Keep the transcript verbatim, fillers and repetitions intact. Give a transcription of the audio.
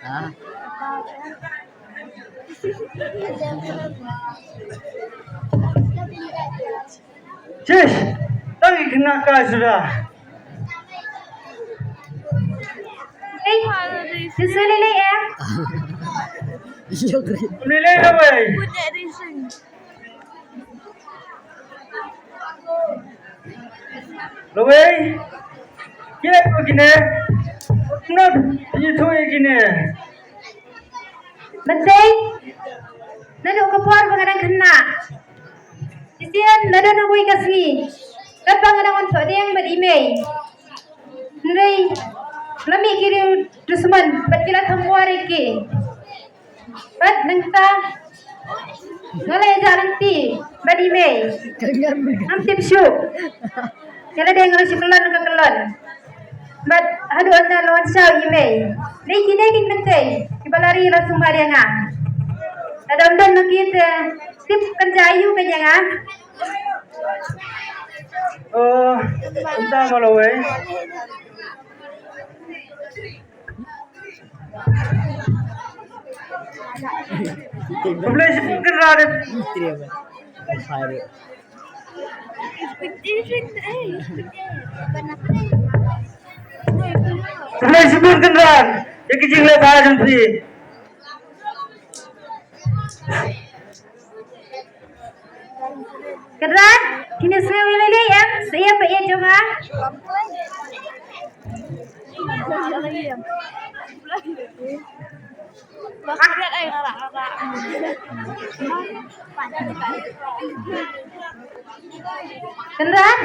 Ha? Chish, tang i kena ka suda. Ei, sisi lele em. Lele na wei. Lawei, kine ko kine, nod, ye thui kine. Mentei, naduh ka por ba nga dang khynnah. Shisien naduh na wei ka sngi, katba nga dang wan thoh dieng bad i mei. Hynrei la mih ki riew dusmon bad ki la thangwar ïa ki. Bad nangta nga la ïa jah lynti bad i mei. Ngam tip shuh. Ïa lade nga la shu kyllon ka kyllon. Bad haduh ynda la wan shaw i mei, dei kine ki mentei kiba la ri la sumar ïa nga. Lada ym don ma ki te tip kan jia aïu kan ïa nga. Oh, kumta ma lawei. Khublei shibun Kynrad. Khublei shibun Kynrad ïa ki jingleh bha jong phi. Kynrad, phin ïa sngew ïa lade em, sa ïa ba ïa jong nga. Kynrad,